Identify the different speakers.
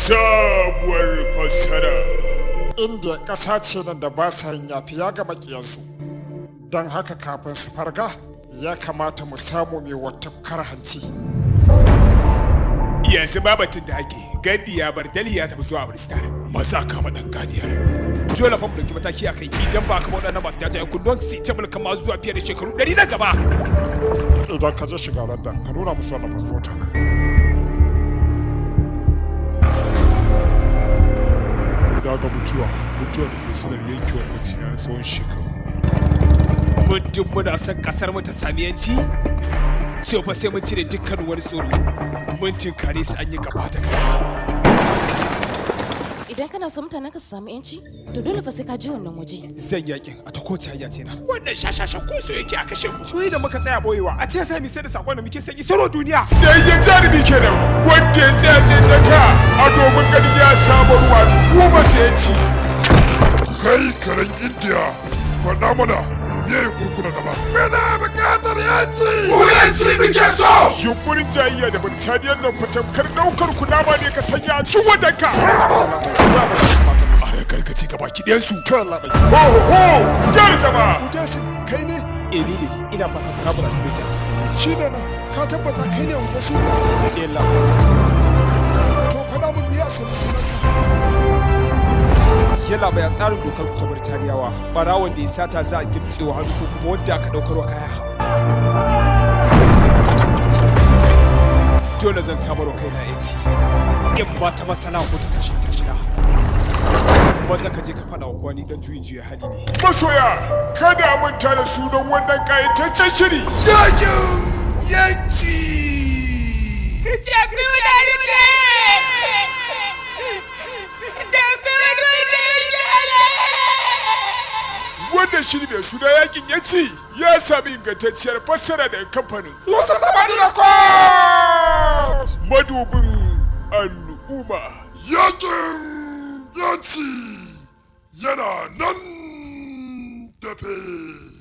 Speaker 1: Sabuwar fassara.
Speaker 2: India ƙasa ce nan da ba sa yin yafiya ga maƙiyansu. Don haka kafin su farga, ya kamata mu samu mai watafkar hanci.
Speaker 1: Yanzu ma batun da ake, Gandhi ya bar Delhi ya tafi zuwa Amritsar. Maza kama ɗan ganiyar.
Speaker 3: Dole fa mu dauki mataki akai, idan ba ka ba waɗannan masu jajayen kunnuwan su ta mulkan masu zuwa fiye da shekaru 100 na gaba.
Speaker 2: Idan ka je shiga London, ka nuna musu wannan fasfota.
Speaker 1: Na ga mutuwa, mutuwa da ke sanar yankewar mijina na tsawon shekaru.
Speaker 3: Muddin muna son kasar mu ta sami yanci, sai fa sai mun cire dukkan wani tsoro. Mun tinkare su an yi gaba da gaba.
Speaker 4: Idan kana so mutanen ka su samu yanci, to dole fa sai ka je wannan waje.
Speaker 3: Zan yakin a ta kowace hanya ce na.
Speaker 1: Wannan shashashan ko so yake a kashe mu.
Speaker 3: Soyi da muka tsaya boyewa, a ce sai mu sai da sakon da muke son isarwa duniya.
Speaker 1: Sai ya jarumi kenan wanda ya tsaya sai daka a domin ganin ya samu ruwa goma sai ci.
Speaker 2: Kai karen India, faɗa mana me ya kurkuna gaba.
Speaker 1: Muna buƙatar yanci! Mu yanci muke so! Yunkurin jayayya da Birtaniyar nan fa tamkar ɗaukar kunama ne ka sanya a cikin wadanka. A karkace gaba ki ɗayansu. Ho ho ho! Gyara zama!
Speaker 2: Udesin, kai ne?
Speaker 3: Eh, ni ne, ina fatan fara su bai kyan.
Speaker 2: Shi ne nan, ka tabbata kai ne Udesin?
Speaker 3: Eh, la.
Speaker 2: To faɗa min me asalin sunanka?
Speaker 3: Yalla bai, tsarin dokar ku ta Birtaniyawa, barawon da ya sata za a gimtsewa hannu ko kuma wanda aka daukar wa kaya? Dole zan samar wa kaina yanci. In ba ta masala ko ta tashin tashina. Maza ka je ka faɗa wa kowa ni dan juyin juya hali ne.
Speaker 1: Masoya, kada a manta da sunan wannan ƙayataccen shiri. Yakin yanci! Wannan shiri mai suna Yakin Yanci ya sami ingantacciyar fassara daga kamfanin Yusuf Zamani Records! Madubin al'umma.
Speaker 2: Yakin yanci yana nan tafe.